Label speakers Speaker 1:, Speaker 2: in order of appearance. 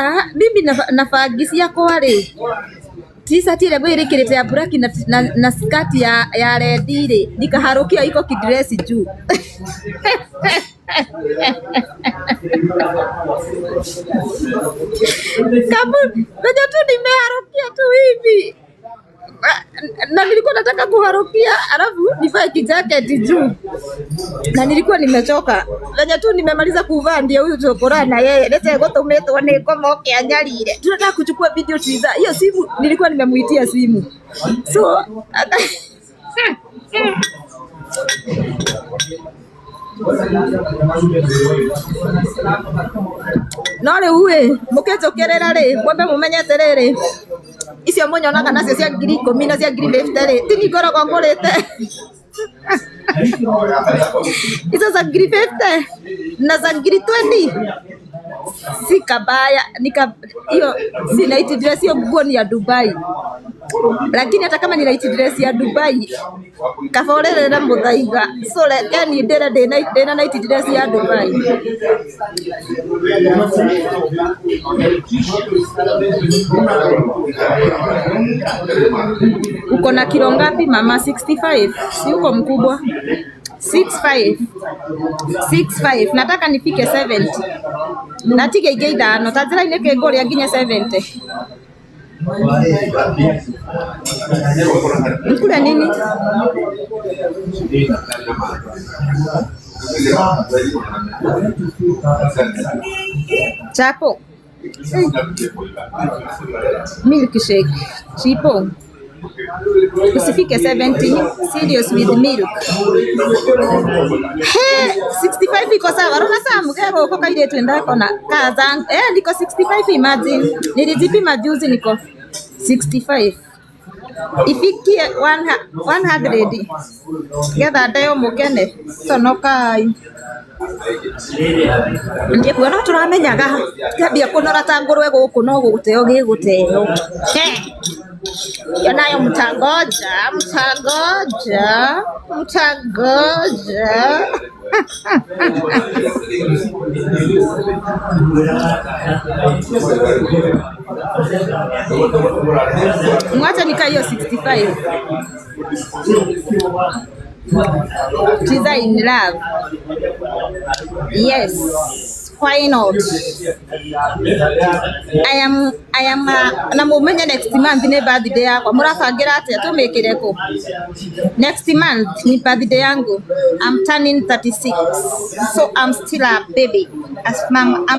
Speaker 1: Sasa mimi na bangi ciakwa rĩ, t-shirt ĩrĩa ngwĩrĩkĩrĩte ya black na skirt ya red rĩ, nikaharukia iko kidress juu. Kabu, venye tu nimeharukia tu hivi na nilikuwa nataka kuharukia alafu nivae kijaketi juu na nilikuwa nimechoka. Venye tu nimemaliza kuvaa ndio huyu chokora na yeye lete gũtũmĩtwo nĩ ngoma oke anyarire. Tunataka kuchukua video tuiza. Hiyo simu nilikuwa nimemuitia simu. So no rĩu ĩ mũkĩnjũkĩrĩra rĩ, mwambe mũmenye atĩrĩrĩ, icio mũnyonaga nacio cia 10,000 na cia 50,000 rĩ, ti niĩ ngoragwo ngũrĩte. Hizo za 50,000 na za 20,000 si kabaya, nika hiyo si night dress, hiyo nguo ni ya Dubai. Lakini hata kama ni night dress ya Dubai, kaborerera muthaiga, so reke niĩ ndĩre ndĩna night dress ya Dubai. Uko na kilo ngapi mama? 65. Si uko mkubwa? 65. 65. Nataka nifike 70. Natige ingĩ ithano ta njĩra-inĩ kĩ ngũrĩa nginya 70. Nkule nini? Chapo. Milkshake. Chipo. Usifike 70. Serious with milk. He, 65 iko sawa. Rora saa mgego uko kairĩtu ndakona kaza. Eh, niko 65 imagine. Nilijipima juzi niko 65. Ifikie 100 getha ndeo mukene conokai ndiĩ no tũramenyaga kĩambia kũnora ta ngũrwe gũkũ no gũteo gĩgũteo. Hiyo nayo mtangoja, mtangoja, mtangoja. Mwacha nikaa hiyo 65. Tiza in love. Yes. Why not? I am na mumenye next month ni birthday yakwa murabangira atia tumikire ku next month ni birthday yangu. I'm turning 36, so I'm still a baby as mom.